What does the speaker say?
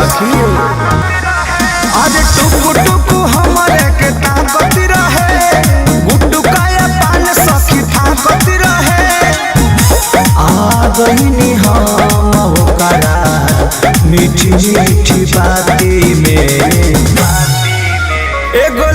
सखी। अरे टुकु टुकु हमरे के ताकत रहे, गुटुकाया पान सखी थाकत रहे। आ गईनी हम ओकरा मीठी मीठी बाती में। एगो